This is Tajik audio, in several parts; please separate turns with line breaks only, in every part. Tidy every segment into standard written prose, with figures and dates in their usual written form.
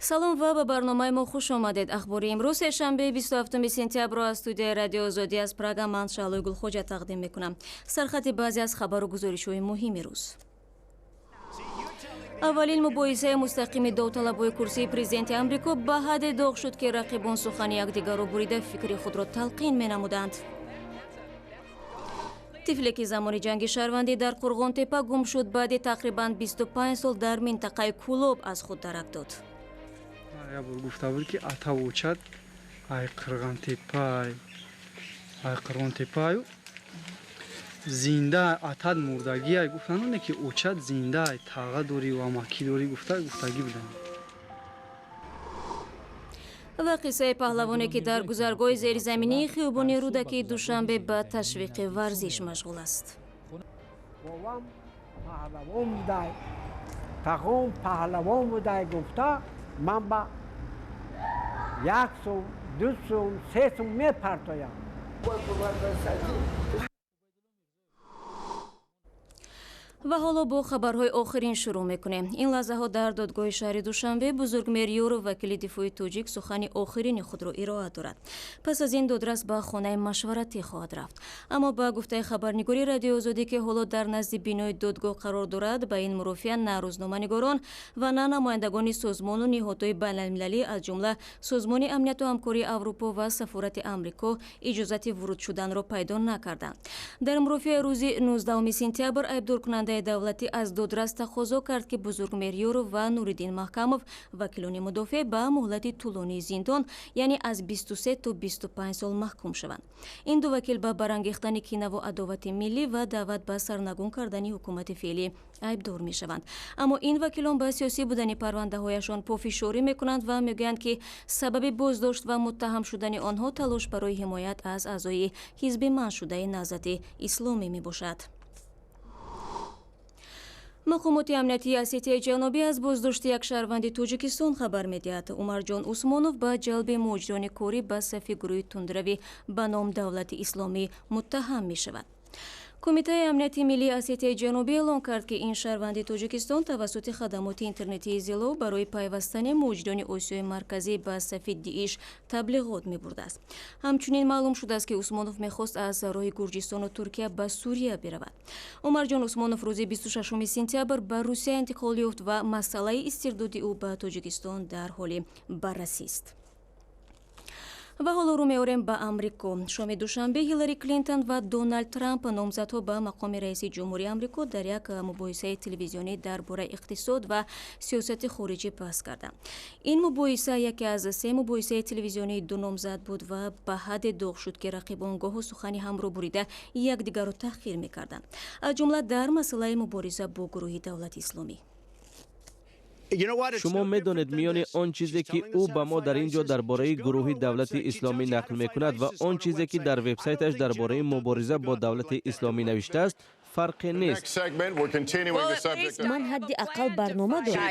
Салом ва ба барномаи мо хуш омадед. Ахбори имрӯз, сешанбе, 27 сентябрро аз студияи Радиои Озодӣ аз Прага ман, Шаҳлои Гулхоҷа, тақдим мекунам. Сархати баъзе аз хабару гузоришҳои муҳими рӯз. Аввалин мубоҳисаи мустақими довталабои курсии президенти Амрико ба ҳадде доғ шуд, ки рақибон сухани якдигарро бурида, фикри худро талқин менамуданд. Тифле, ки замони ҷанги шаҳрвандӣ дар Қурғонтепа гум шуд, баъди тақрибан 25 сол дар минтақаи Кӯлоб аз худ дарак дод.
Як бор гуфта буд, ки атавочат ай Қирғантепай, ай Қирғонтепаю зинда, атат мурдагиай гуфтан, ки очат зиндаай, таға дорӣ ва амакӣ дорӣ, гуфта гуфтагӣ буданд.
Ва қиссаи паҳлавоне, ки дар гузаргоҳи зеризаминии хиёбони Рӯдакии Душанбе ба ташвиқи варзиш машғул аст.
Бобам паҳлавон будай, тағом паҳлавон будай, гуфта, ман ба 1 сум, 2 сум, 3 сум мепартоям.
Ва ҳоло бо хабарҳои охирин шурӯъ мекунем. Ин лаҳзаҳо дар додгоҳи шаҳри Душанбе Бузургмер Юров, вакили дифои тоҷик, сухани охирини худро ироа дорад. Пас аз ин додрас ба хонаи машваратӣ хоҳад рафт. Аммо ба гуфтаи хабарнигори Радиои Озодӣ, ки ҳоло дар назди бинои додгоҳ қарор дорад, ба ин мурофиа на рӯзноманигорон ва на намояндагони созмону ниҳодҳои байналмилалӣ, аз ҷумла Созмони амнияту ҳамкории Аврупо ва сафорати Амрико, иҷозати вуруд шуданро пайдо накарданд. Дар мурофиаи рӯзи 19 сентябр айбдоркунандаи давлатӣ аз додрас тақозо кард, ки Бузургмер Юров ва Нуриддин Маҳкамов, вакилони мудофеъ, ба муҳлати тӯлонии зиндон, яъне аз 23 то 25 сол маҳкум шаванд. Ин ду вакил ба барангехтани кинаву адовати миллӣ ва даъват ба сарнагун кардани ҳукумати феълӣ айбдор мешаванд. Аммо ин вакилон ба сиёсӣ будани парвандаҳояшон пофишорӣ мекунанд ва мегӯянд, ки сабаби боздошт ва муттаҳам шудани онҳо талош барои ҳимоят аз аъзои ҳизби манъшудаи Наҳзати Исломӣ мебошад. Мақомоти амниятии Осетияи Ҷанубӣ аз боздошти як шаҳрванди Тоҷикистон хабар медиҳад. Умарҷон Усмонов ба ҷалби муҳоҷирони корӣ ба сафи гурӯҳи тундравӣ ба ном Давлати Исломӣ муттаҳам мешавад. Кумитаи амнияти миллии Осетияи Ҷанубӣ эълон кард, ки ин шаҳрванди Тоҷикистон тавассути хадамоти интернетии Зило барои пайвастани муҳоҷирони Осиёи Марказӣ ба сафи ДИИШ таблиғот мебурдааст. Ҳамчунин маълум шудааст, ки Усмонов мехост аз роҳи Гурҷистону Туркия ба Сурия биравад. Умарҷон Усмонов рӯзи 26 сентябр ба Русия интиқол ёфт ва масъалаи истирдоди ӯ ба Тоҷикистон дар ҳоли баррасист. Ва ҳоло рӯ меорем ба Амрико. Шоми душанбе Ҳиллари Клинтон ва Доналд Трамп, номзадҳо ба мақоми раиси ҷумҳурии Амрико, дар як мубоҳисаи телевизионӣ дар бораи иқтисод ва сиёсати хориҷӣ баҳс карданд. Ин мубоҳиса яке аз се мубоҳисаи телевизионии ду номзад буд ва ба ҳадде доғ шуд, ки рақибон гоҳу сухани ҳамро бурида, якдигарро таҳқир мекарданд, аз ҷумла дар масъалаи мубориза бо гурӯҳи Давлати Исломӣ.
Шумо медонед, миёни он чизе, ки ӯ ба мо дар ин ҷо дар бораи гурӯҳи Давлати Исломӣ нақл мекунад, ва он чизе, ки дар вебсайташ дар бораи мубориза бо Давлати Исломӣ навиштааст, фарқе нест.
Ман ҳадди ақал барнома дорам.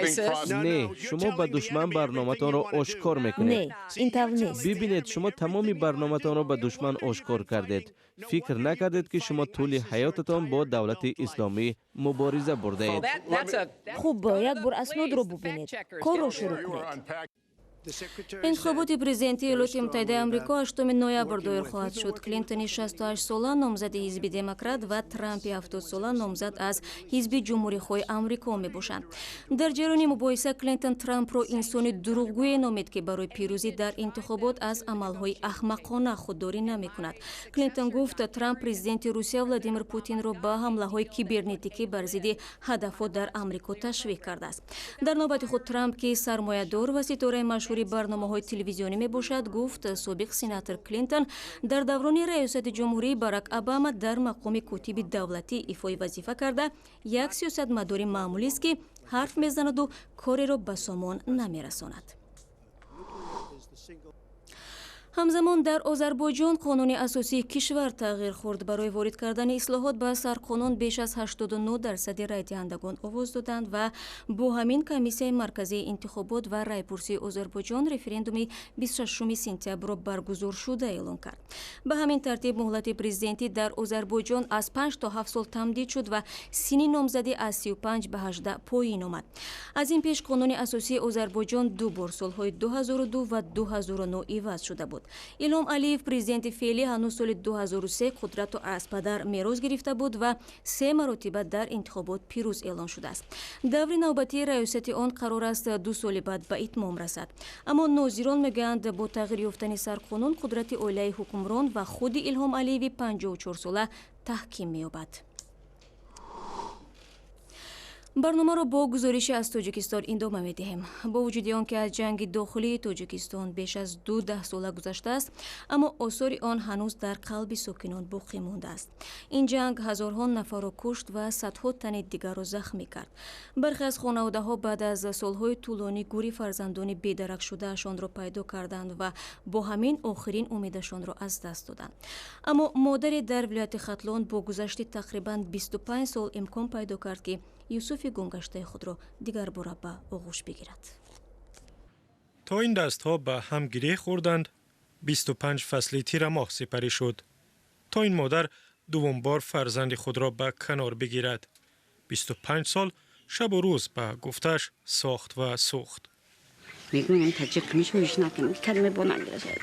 Не, шумо ба душман барноматонро ошкор мекунед.
Не, ин тавр нест.
Бибинед, шумо тамоми барноматонро ба душман ошкор кардед. Фикр накардед, ки шумо тӯли ҳаётатон бо Давлати Исломӣ мубориза бурдаед.
Хуб, як бор аснодро бубинед, корро шурӯъ кунед.
Интихоботи президентии Иёлоти Муттаҳидаи Амрико 8 ноябр доир хоҳад шуд. Клинтони 68-сола, номзади ҳизби демократ, ва Трампи 70-сола, номзад аз ҳизби ҷумҳурихоҳи Амрико мебошанд. Дар ҷараёни мубоҳиса Клинтон Трампро инсони дурӯғгӯе номид, ки барои пирӯзӣ дар интихобот аз амалҳои аҳмақона худдорӣ намекунад. Клинтон гуфт, Трамп президенти Русия Владимир Путинро ба ҳамлаҳои кибернетикӣ бар зидди ҳадафҳо дар Амрико ташвиқ кардааст. Дар навбати худ Трамп, ки сармоядор ва ситораи машҳури барномаҳои телевизионӣ мебошад, гуфт, собиқ сенатор Клинтон дар даврони раёсати ҷумҳурии Барак Обама дар мақоми котиби давлатӣ ифои вазифа карда, як сиёсатмадори маъмулист, ки ҳарф мезанаду кореро ба сомон намерасонад. Ҳамзамон дар Озарбойҷон қонуни асосии кишвар тағйир хӯрд. Барои ворид кардани ислоҳот ба сарқонун беш аз 89% райдиҳандагон овоз доданд ва бо ҳамин Комиссияи марказии интихобот ва райпурсии Озарбойҷон референдуми 26 сентябрро баргузоршуда эълон кард. Ба ҳамин тартиб муҳлати президентӣ дар Озарбойҷон аз 5 то 7 сол тамдид шуд ва синни номзадӣ аз 35 ба 18 поин омад. Аз ин пеш қонуни асосии Озарбойҷон ду бор солҳои 2002 ва 2009 иваз шуда буд. Илҳом Алиев, президенти феълӣ, ҳанӯз соли 2003 қудратро аз падар мерос гирифта буд ва се маротиба дар интихобот пирӯз эълон шудааст. Даври навбатии раёсати он қарор аст 2 соли баъд ба итмом расад. Аммо нозирон мегӯянд, бо тағйир ёфтани сарқонун қудрати оилаи ҳукмрон ва худи Илҳом Алиеви 54сола таҳким меёбад. Барномаро бо гузорише аз Тоҷикистон идома медиҳем. Бо вуҷуди он ки аз ҷанги дохилии Тоҷикистон беш аз 2 даҳсола гузаштааст, аммо осори он ҳанӯз дар қалби сокинон боқӣ мондааст. Ин ҷанг ҳазорҳо нафарро кушт ва садҳо тани дигарро захмӣ кард. Бархе аз хонаводаҳо баъд аз солҳои тӯлонӣ гури фарзандони бедаракшудаашонро пайдо карданд ва бо ҳамин охирин умедашонро аз даст доданд. Аммо модаре дар вилояти Хатлон бо гузашти тақрибан 25 сол имкон пайдо кард, ки Юсуфи гумгаштаи худро дигарбора ба оғӯш бигирад.
То ин дастҳо ба ҳам гиреҳ хӯрданд, 25 фасли тирамоҳ сипарӣ шуд. То ин модар дуввумбор фарзанди худро ба канор бигирад. 25 сол шабу рӯз ба гуфтааш сохт ва сӯхт.
Мегӯям, таҷиқ мешавиш накунам, калима бо нагирашад.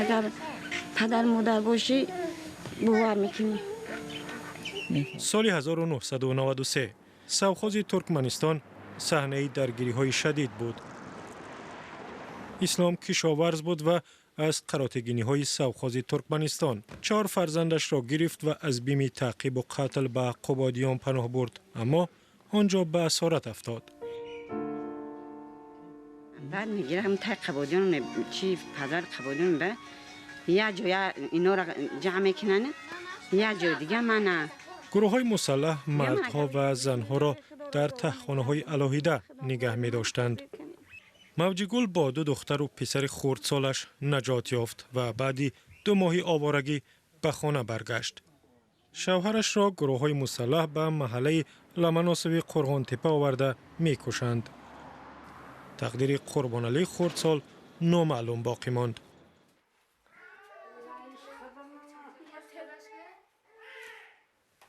Агар падар модар бошӣ, бовар мекунӣ.
Соли 1993 совхози Туркманистон саҳнаи даргириҳои шадид буд. Ислом кишоварз буд ва аз қаротегиниҳои совхози Туркманистон 4 фарзандашро гирифт ва аз бими таъқибу қатл ба Қубодиён паноҳ бурд, аммо он ҷо ба асорат афтод.
Баъд мегирам тай Қубодиён, чи падар Қубодиён ба як ҷоя инора ҷамъ мекунанд, як ҷои дига мана.
Гурӯҳҳои мусаллаҳ мардҳо ва занҳоро дар таҳхонаҳои алоҳида нигаҳ медоштанд. Мавҷигул бо 2 духтару писари хурдсолаш наҷот ёфт ва баъди 2 моҳи овораги ба хона баргашт. Шавҳарашро гурӯҳҳои мусаллаҳ ба маҳаллаи Ламаносови Қурғонтепа оварда мекушанд. Тақдири Қурбоналӣ хурдсол номаълум боқӣ монд.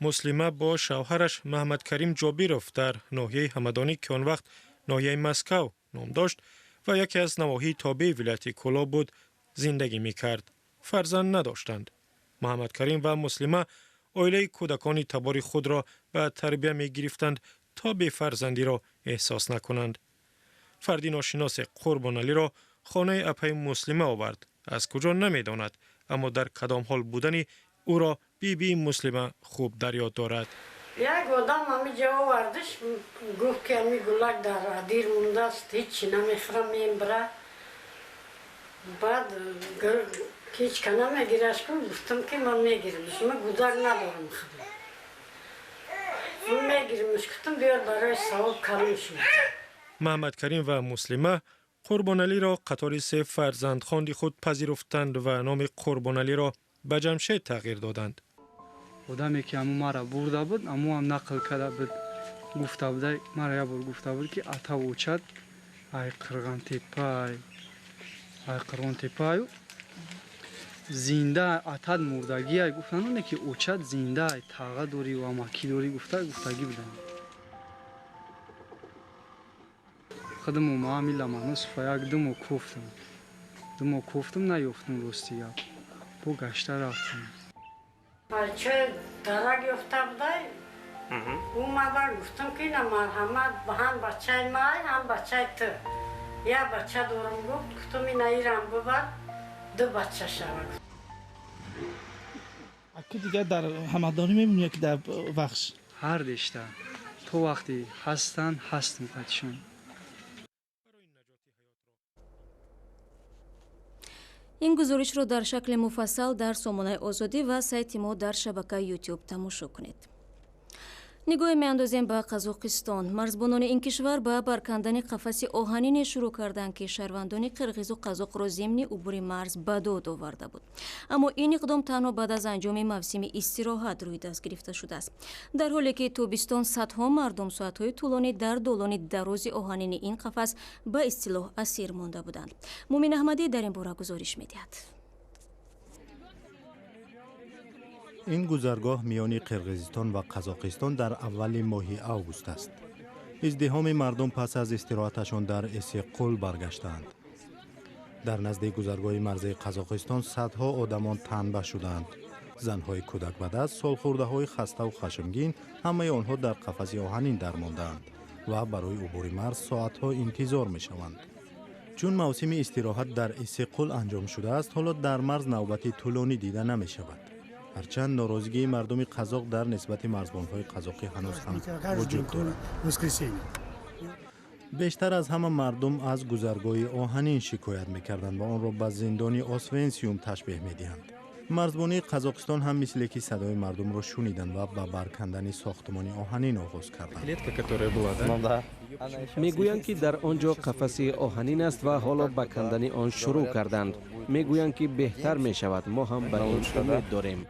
Муслима бо шавҳараш Маҳмадкарим Ҷобиров дар ноҳияи Ҳамадонӣ, ки он вақт ноҳияи Москав ном дошт ва яке аз навоҳии тобеи вилояти Кӯлоб буд, зиндагӣ мекард. Фарзанд надоштанд. Маҳмадкарим ва Муслима оилаи кӯдакони табори худро ба тарбия мегирифтанд то бефарзандиро эҳсос накунанд. Фарди ношиносе Қурбоналиро хонаи апаи Муслима овард. Аз куҷо намедонад, аммо дар кадом ҳол будани ӯро биби Муслима хуб дар ёд дорад.
Як одам ҳамиҷа овардиш, гуфт, ки ҳами гулак дар адир мондааст, ҳичи намехӯрам, мебара. Баъд ҳеч ка намегираш кун, гуфтам, ки ман мегирамш, ман гудак надорам худам. Ман мегирамш, гуфтам, биёр барои савоб калон шуд.
Маҳмадкарим ва Муслима Қурбоналиро қатори се фарзандхонди худ пазируфтанд ва номи Қурбоналиро ба Ҷамшед тағйир доданд.
Одаме ки ҳамун маро бурда буд, ҳамун ҳам нақл карда буд, гуфта буда, маро як бор гуфта буд, ки ата очад ай Қирғонтепа, ай Қирғонтепаю зинда, атад мурдагӣ ай гуфтанд, оне ки очад зинда ай, таға дорӣ ва амакӣ дорӣ гуфта гуфтагӣ буданд. Худам омаам Ламаносова, як 2 моҳ кофтам. 2 моҳ кофтам, наёфтам, рости гап. Бо гашта рафтам.
Бача дарак ёфта будай, омада гуфтам, ки ина марҳамат, ҳам бачаи май, ҳам бачаи ту. Як бача дорам, гуфт, гуфтам, ина ирам бибар, 2 бача шавад.
Аки дигар дар ҳамадонӣ мебинӣ ки дар Вахш?
Ҳар дешта. То вақте ҳастанд, ҳастам қатишон.
Ин гузоришро дар шакли муфассал дар сомонаи Озодӣ ва сайти мо дар шабакаи Ютуб тамошо кунед. Нигоҳе меандозем ба Қазоқистон. Марзбонони ин кишвар ба баркандани қафаси оҳанине шурӯъ карданд, ки шаҳрвандони қирғизу қазоқро зимни убури марз ба дод оварда буд. Аммо ин иқдом танҳо баъд аз анҷоми мавсими истироҳат рӯи даст гирифта шудааст. Дар ҳоле ки тобистон садҳо мардум соатҳои тӯлонӣ дар долони дарози оҳанини ин қафас ба истилоҳ асир монда буданд. Мумин Аҳмадӣ дар ин бора гузориш медиҳад.
Ин гузаргоҳ миёни Қирғизистон ва Қазоқистон дар аввали моҳи август аст. Издиҳоми мардум пас аз истироҳаташон дар Иссиққул баргаштаанд. Дар назди гузаргоҳи марзии Қазоқистон садҳо одамон танба шудаанд. Занҳои кӯдакбадаст, солхӯрдаҳои хаставу хашмгин, ҳамаи онҳо дар қафаси оҳанин дармондаанд ва барои убури марз соатҳо интизор мешаванд. Чун мавсими истироҳат дар Иссиққул анҷом шудааст, ҳоло дар марз навбати тӯлонӣ дида намешавад. Ҳарчанд норозигии мардуми қазоқ дар нисбати марзбонҳои қазоқӣ ҳанӯз ҳам вуҷуд дорад. Бештар аз ҳама мардум аз гузаргоҳи оҳанин шикоят мекарданд ва онро ба зиндони Освенсиум ташбеҳ медиҳанд. Марзбонии Қазоқистон ҳам мисле ки садои мардумро шуниданд ва ба баркандани сохтмони оҳанин оғоз карданд.
Мегӯянд, ки дар он ҷо қафаси оҳанин аст ва ҳоло ба кандани он шурӯъ карданд. Мегӯянд, ки беҳтар мешавад. Мо ҳам ба ин умед дорем.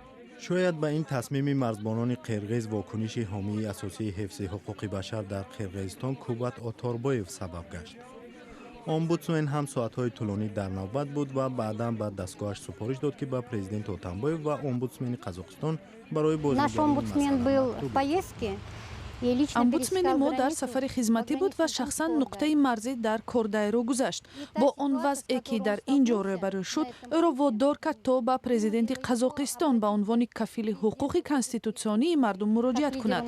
Шояд ба ин тасмими марзбонони қирғиз вокуниши ҳомии асосии ҳифзи ҳуқуқи башар дар Қирғизистон Кубат Оторбоев сабаб гашт. Омбудсмен ҳам соатҳои тӯлонӣ дар навбат буд ва баъдан ба дастгоҳаш супориш дод, ки ба президент Отамбоев ва омбудсмени Қазоқистон барои
Наш омбудсмен был в поездке.
Омбудсмени мо дар сафари хизматӣ буд ва шахсан нуқтаи марзӣ дар Кордайро гузашт. Бо он вазъе, ки дар ин ҷо рӯбарӯ шуд, ӯро водор кард, то ба президенти Қазоқистон ба унвони кафили ҳуқуқи конститутсионии мардум муроҷиат кунад.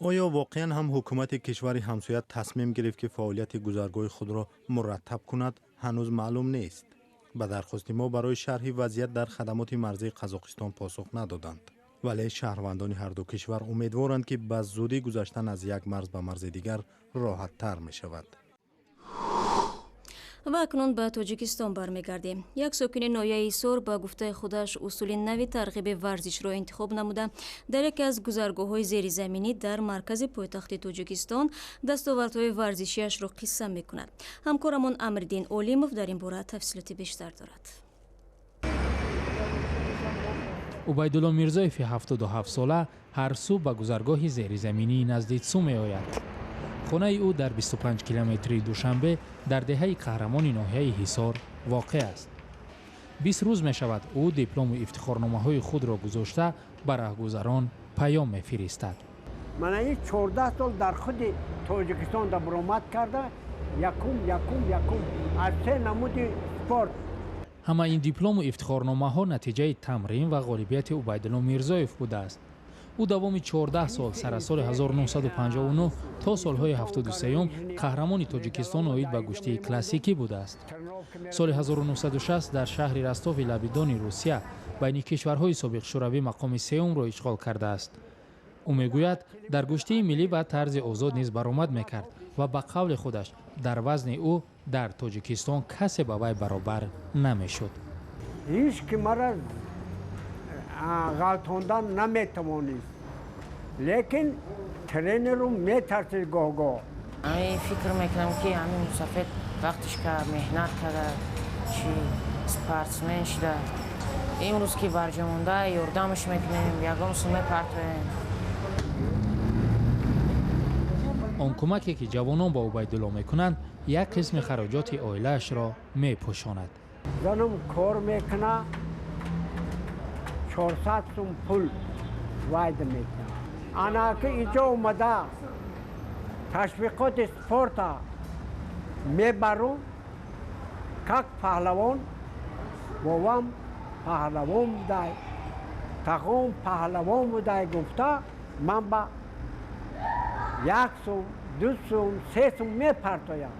Оё воқеан ҳам ҳукумати кишвари ҳамсоя тасмим гирифт, ки фаъолияти гузаргоҳи худро мураттаб кунад, ҳанӯз маълум нест. Ба дархости мо барои шарҳи вазъият дар хадамоти марзии Қазоқистон посух надоданд. Вале шаҳрвандони ҳарду кишвар умедворанд, ки ба зудӣ гузаштан аз як марз ба марзи дигар роҳаттар мешавад.
Ва акнун ба Тоҷикистон бармегардем. Як сокини ноҳияи Ҳисор ба гуфтаи худаш усули нави тарғиби варзишро интихоб намуда, дар яке аз гузаргоҳҳои зеризаминӣ дар маркази пойтахти Тоҷикистон дастовардҳои варзишиашро қисса мекунад. Ҳамкорамон Амриддин Олимов дар ин бора тафсилоти бештар дорад.
Убайдулло Мирзоеви 77-сола ҳар субҳ ба гузаргоҳи зеризаминии назди Цу меояд. Хонаи ӯ дар 25 километрии Душанбе дар деҳаи Қаҳрамони ноҳияи Ҳисор воқеъ аст. 20 рӯз мешавад, ӯ диплому ифтихорномаҳои худро гузошта ба раҳгузарон паём мефиристад.
Мана ин 14 сол дар худи Тоҷикистон баромад карда, якум, якум, якум аз се намуди спорт.
Ҳама ин диплому ифтихорномаҳо натиҷаи тамрин ва ғолибияти Убайдулло Мирзоев будааст. Ӯ давоми 14 сол, сар аз соли 1959 то солҳои 73, қаҳрамони Тоҷикистон оид ба гӯштии классикӣ будааст. Соли 1960 дар шаҳри Ростови лаби Дони Русия байни кишварҳои собиқ Шӯравӣ мақоми сеюмро ишғол кардааст. Ӯ мегӯяд, дар гӯштии миллӣ ва тарзи озод низ баромад мекард ва ба қавли худаш дар вазни ӯ дар Тоҷикистон касе ба вай баробар намешуд.
Ҳеҷ ки мара ғалтондан наметавонист, лекин тренеру метарсид гоҳ-гоҳ.
Ҳамин фикр мекунам, ки ҳамин мусафед вақтиш ка меҳнат карда, чи спортсмен шуда, имрӯз ки барҷомонда ёрдамаш мекунем, ягон сум мепартоем.
Он кӯмаке, ки ҷавонон ба Убайдулло мекунанд, як қисми хароҷоти оилаашро мепӯшонад.
Занам кор мекунад, 400 сум пул вайда мекунад. Анаки инҷо омада ташвиқоти спорта мебарум, как паҳлавон, бовам паҳлавон будай, тағом паҳлавон будай гуфта, ман ба як сум, ду сум, се сум мепартоям.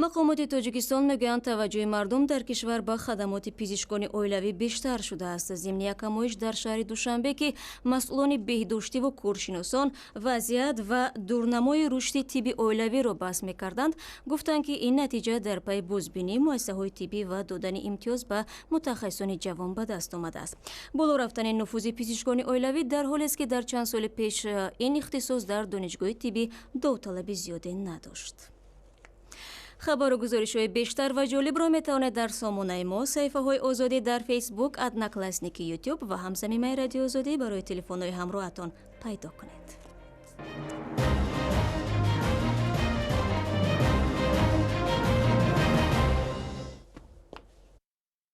Мақомоти Тоҷикистон мегӯянд, таваҷҷӯҳи мардум дар кишвар ба хадамоти пизишкони оилавӣ бештар шудааст. Зимни як ҳамоиш дар шаҳри Душанбе, ки масъулони беҳдоштиву коршиносон вазъият ва дурнамои рушди тибби оилавиро баҳс мекарданд, гуфтанд, ки ин натиҷа дар пайи бозбинии муассисаҳои тиббӣ ва додани имтиёз ба мутахассисони ҷавон ба даст омадааст. Боло рафтани нуфузи пизишкони оилавӣ дар ҳолест, ки дар чанд соли пеш ин ихтисос дар донишгоҳи тиббӣ довталаби зиёде надошт. Хабару гузоришҳои бештар ва ҷолибро метавонед дар сомонаи мо, саҳифаҳои Озодӣ дар Фейсбук, Одноклассники, Ютуб ва ҳам замимаи Радиои Озодӣ барои телефонҳои ҳамроҳатон пайдо кунед.